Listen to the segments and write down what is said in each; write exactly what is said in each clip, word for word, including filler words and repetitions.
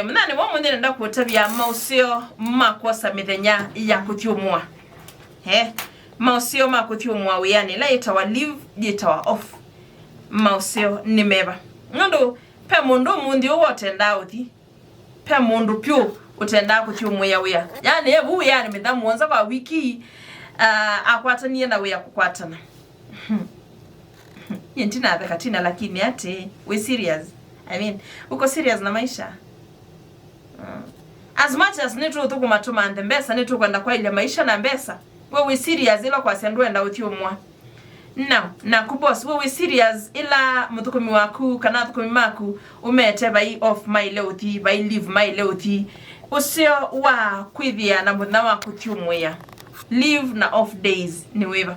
Mũthenya wa ũmũnthĩ nenda kũtavya maũseo ma kwosa mĩthenya ya kũthyũmũa. Eh, maũseo ma kũthyũmũa wĩanĩ, ĩla yĩtawa leave, yĩtawa off. Maũseo nĩ meva? Nũndũ ve mũndũ ũmũnthĩ ũũ ũtendaa ũthi, ve mũndũ pyũ ũtendaa kũthyũmũĩa wĩa. Yaani, e vu wĩanĩ mĩthenya mũonza kwa wiki, ah, akwatanie na wĩa kũkwatana. Nyie ndinatheka tina, lakini ati, we serious? I mean, uko serious na maisha? Mm. As much as nĩtũthũkũma tũmanthe mbesa, nĩtũkwenda kwaĩlya maisha na mbesa, we wĩ serious ĩla kwasya ndwenda ũthyũmũa? Now, naku boss, we wĩ serious ĩla mũthũkũmi waku kana athũkũmi maku ũmete vai off maĩle ũthi, vai leave maĩle ũthi? Ũseo wa kwĩthĩa na mũthenya wa kũthyũmũĩa, leave na off days, nĩ wĩva?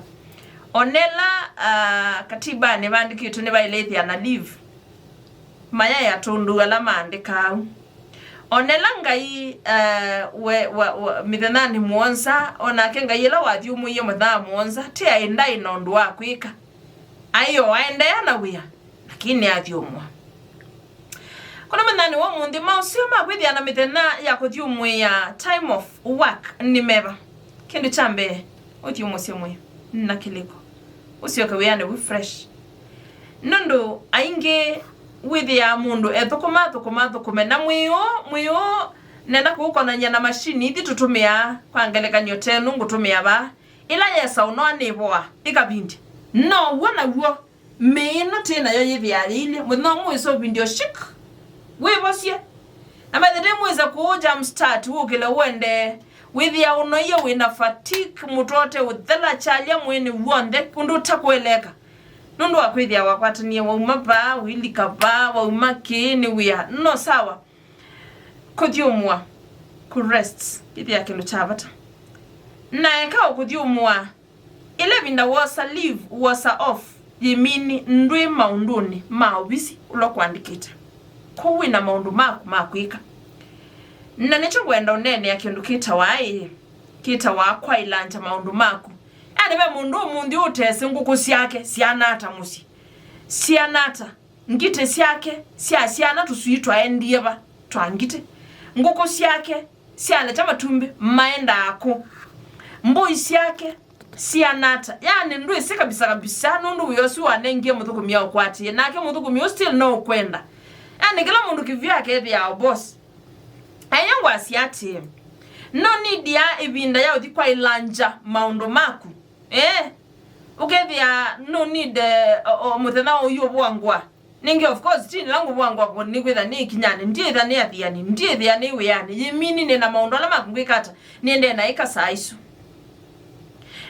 Onela, uh, katibanĩ vaandĩkĩtwe nĩvaĩle ĩthĩa na leave. Mayaĩ atũndũ ala maandĩkaa au. Onela Ngai, uh, we, wa, wa, mĩthenyanĩ mũonza, onake Ngai ĩla wathyũmũie mũthenya mũonza, ti aĩ ndaĩ na ũndũ wa kwĩka. Aĩ o aendeea na wĩa, lakini athyũmũa. Kũna mũthenyanĩ wa ũmũnthĩ, maũseo ma kwĩthĩa na mĩthenya ya kũthyũmũĩa, time of work, nĩ meva? Kĩndũ kya mbee, ũthyũmũsye mwĩĩ na kĩlĩko. Ũsyoke wĩanĩ wĩ fresh. Nũndũ aingĩ wĩthĩaa mũndũ ethũkũma, thũkũma, thũkũme, na mwĩĩ ũũ, mwĩĩ ũũ, nenda kũũkonany'a na mashini ithi tũtũmĩaa, kwa ngelekany'o, tenu ngũtũmĩa vaa, ĩla yesa ũnoa nĩvoa, ĩkavindya. No w'o naw'o, mĩĩ ĩno twĩ nayo yĩthĩaa yĩilye, mũthenya ũmwe wĩsa ũvindya shik, wĩvosye. Na by the time wĩsa kũũ jump start, wũkĩle ũendee, wĩthĩa ũnoie, wĩ na fatigue, mũtwe ũte ũthela, kyalya mwĩĩnĩ w'onthe, ũndũ ũtakũeleka. Nũndũ wa kwĩthĩa wakwatanie, wauma vaa, ũilika vaa, wauma kĩĩ, nĩ wĩa. No sawa. Kũthyũmũa, kũ rest, kĩthĩa kĩndũ kya vata. Na eka o kũthyũmũa, ĩla ĩvinda wosa leave, wosa off, yĩmini ndwĩ maũndũnĩ ma ovisi ũla ũkwandĩkĩte. Kũu wĩ na maũndũ maku ma kwĩka. Na nĩkyo ngwenda ũneenea kĩndũ kĩtawa ĩĩ, kĩtawa kwaĩlangya maũndũ maku. Yaani ve mũndũ ũmũnthĩ ũtesĩ ngũkũ syake syana ata mũsyĩ. Syana ata? Ngitĩ syake sya syana tũswii twaendie va twa ngitĩ? Ngũkũ syake syalekya matumbĩ maendaa kũ? Mbũi syake syana ata? Yaani ndwĩsĩ kabisa kabisa nũndũ wĩa ũsu wanengie mũthũkũmi aũkwatĩe, nake mũthũkũmi ũũ still no ũkwenda. Yaani kĩla mũndũ kĩvyũ akethĩawa boss. Ayo ngwasya atĩĩ, no need ya ĩvinda ya ũthi kwaĩlangya maũndũ maku. Eh, ũkethĩa no need, eh, o, o mũthenya ũyũ ũvũangwa. Nĩngĩ, of course, ti nĩla ngũvũangwa nĩkwĩtha nĩ ĩkinyani, ndyĩtha nĩ athiani, ndyĩthĩa nĩ wĩanĩ, yĩmini nĩ na maũndũ ala maku ngwĩka ata, nĩendee na ĩka saa isu.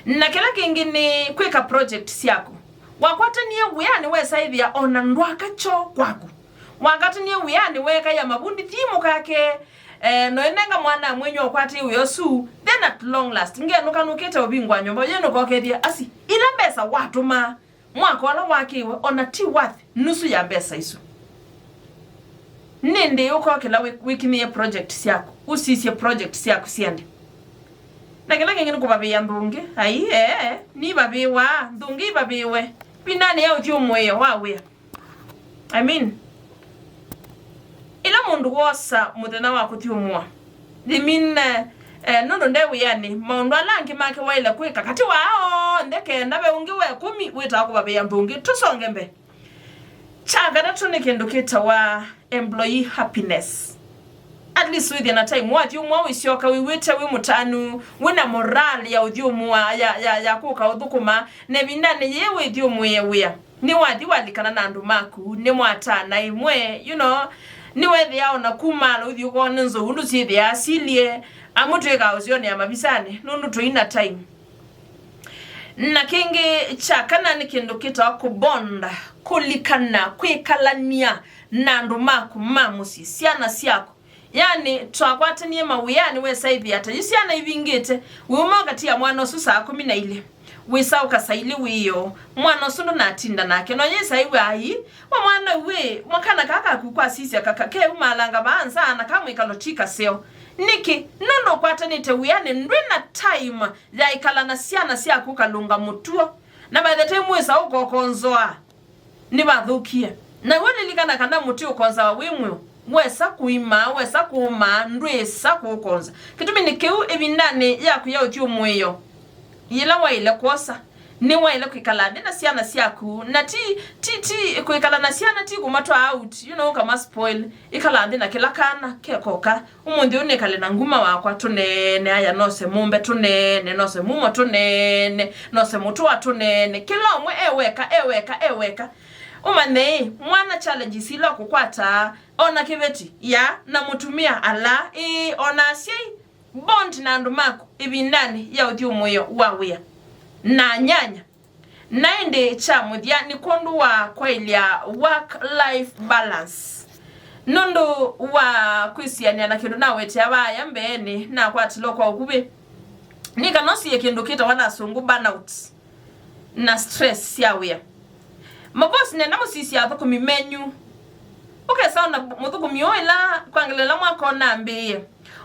Na kĩla kĩngĩ nĩ kwĩka project syaku. Wakwatanie wĩanĩ wesa ĩthĩa ona ndwaka kyoo kwaku. Wakwatanie wĩanĩ weekaĩa mavundi thimũ kake, eh, noenenga mwana mwenyu ũkwatĩe wĩa ũsu, then at long last, ngenũka nũkĩte ũvingwa nyũmba, yĩnũka ũkethĩa, asi, ila mbesa watũmaa mwaka ũla wakĩiwe, ona ti worth nusu ya mbesa isu. Nĩndĩ ũkokĩla wĩ-, wĩkinyĩe project syaku, ũsisye project syaku syende. Na kĩla kĩngĩ nĩ kũvavĩĩa nthũngĩ. Ai, ee, nivavĩĩwa, nthũngĩ ivavĩĩwe. Vindanĩ ya ũthyũmũĩo wa wĩa. I mean, ĩla mũndũ wosa mũthenya wa kũthyũmũa, I mean, eh, eh, nũndũ nde wĩanĩ, maũndũ ala angĩ make waĩle kwĩka katĩ wa onthe kenda ve ũngĩ wa ĩkũmi wĩtaa kũvavĩĩa nthũngĩ. Tũsonge mbee. Kya katatũ nĩ kĩndũ kĩtawa employee happiness. At least wĩthĩe na time wathyũmũa wĩsyoka wĩw'ĩte wĩ mũtanu, wĩna morale ya ũthyũmũa, ya, ya, ya kũka ũthũkũma, na ĩvindanĩ yĩĩ wĩthyũmũĩe wĩa. Nĩwathi walikana na andũ maku, nĩmwatana ĩmwe, you know, nĩwethĩaa ona kumaala ũthi ũkone nzou ũndũ syĩthĩaa silyĩ, amwe twĩkaa ũsyonea mavisanĩ, nũndũ tũina time. Na kĩngĩ kya kana nĩ kĩndũ kĩtawa kũbonda, kũlikana, kwĩkalany'a na andũ maku ma mũsyĩ, syana syaku. Yaani, twakwatanie mawĩanĩ, wesa ĩthĩa ta yu syana ivingĩte, wĩuma ũkatia mwana ũsu saa kũmi na ilĩ, wĩsa ũka saa ilĩ wĩoo, mwana ũsu ndũnatinda nake, no yĩsa ĩw'a ai, wa mwana wĩ, mwa kana kaa kaku kwasisya kaka, keumalanga vaa nza, na ka mwĩkalo ti kaseo. Nĩkĩ? Nũndũ ũkwatanĩte wĩanĩ, ndwĩ na time ya ĩkala na syana syaku ũkalũnga mũtuo, na by the time wĩsa ũkokonzoa, nĩvathũkie. Na we lilikana kana mũtĩ ũkonzawa wĩ mwĩũ, Wesa kũima, wesa kũũma, ndwĩsa kũũkonza. Kĩtumi nĩ kĩu, ĩvindanĩ yaku ya ũthyũmũĩo, yĩla waĩle kwosa, nĩwaĩle kwĩkala nthĩ na syana syaku, na ti, ti, ti kwĩkala na syana, ti kũmatwaa out, you know, ũkamaspoil. Ĩkala nthĩ na kĩla kana kekoka. Ũmũnthĩ ũyũ nĩkale na nguma wakwa, tũneene, aya nose mũmbe, tũneene, nose mumo, tũneene, nose mũtũa, tũneene. Kĩla ũmwe e weka, e weka, e weka. Ũmanye ĩ, mwana challenges ila ũkũkwataa, ona kĩveti, ya, na mũtumĩa, ala, ĩĩ, ona asyai, bond na andũ maku ĩvindanĩ ya ũthyũmũĩo wa wĩa na nyanya. Na ĩndĩ kya mũthya nĩ kwondũ wa kwaĩlya work-life balance. Nũndũ wa kwĩsianĩa na kĩndũ nawetea vaaya mbeenĩ, nakwatilwe kwa ũkuvĩ nĩ kana ũsie kĩndũ kĩtawa na asũngũ burnout na stress sya wĩa. Mabosi, nenda mũsisye athũkũmi menyu. Ũkesa ona mũthũkũmi ũũ ĩla kwangĩlĩla mwaka ũnambĩĩe,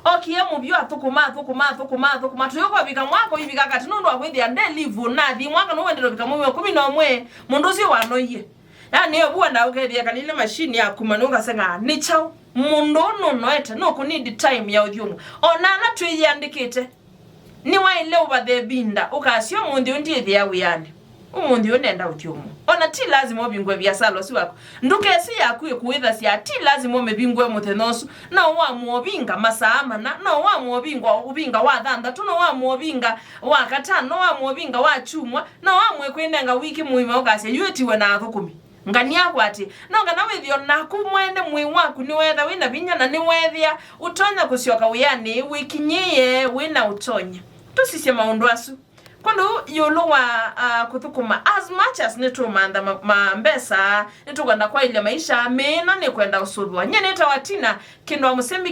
okie mũvyũ athũkũma, athũkũma, athũkũma, athũkũma. Tũyũka ũvika mwaka ũivika katĩ nũndũ wa kwĩthĩa nde leave ũnathi mwaka nũũ wendete ũvika mwei wa kũmi na ũmwe, mũndũ ũsu wanoie. Yaani, ũvua na ũkethĩa kalile machine ya kuma nũkaseng'aa. Nĩ kyaũ? Mũndũ ũũ nũnoete, nũkũ need time ya ũthyũmũ. Ona ala twĩyĩandĩkĩte, nĩwaĩle ũvathe ĩvinda, ũkasya, "Ũmũnthĩ ũyũ ndyĩthĩa wĩanĩ. Ũmũnthĩ ũyũ nenda ũthyũmũ." Ona ti lazima ũvingũe viasala ũsu waku. Nduka ĩsu yaku ĩkũĩthasya, ti lazima ũmĩvingũe mũthenya ũsu. No wamũovinga masaa mana, no wamũovinga, ũvinga wa thanthatũ, no wamũovinga wa katano, no wamũovinga wa kyumwa, no wamũe kwĩnenga wiki mũima ũkasya, "Yu ĩtiwe na athũkũmi." Ngania kwatĩ, no kana wĩthĩe o naku mwene mwĩĩ waku nĩweetha wĩ na vinya na nĩweethĩa ũtonya kũsyoka wĩanĩ wĩkinyĩĩe wĩ na ũtonyi. Tũsisye maũndũ asu. Kwondũ ĩũlũ wa, ah, kũthũkũma, as much as nĩtũmantha ma, ma mbesa, nĩtũkwenda kwaĩlya maisha, mĩĩ ĩno nĩkwenda ũsũvĩwa. Nyie nĩtawa Tina, kĩndũ wa mũsembi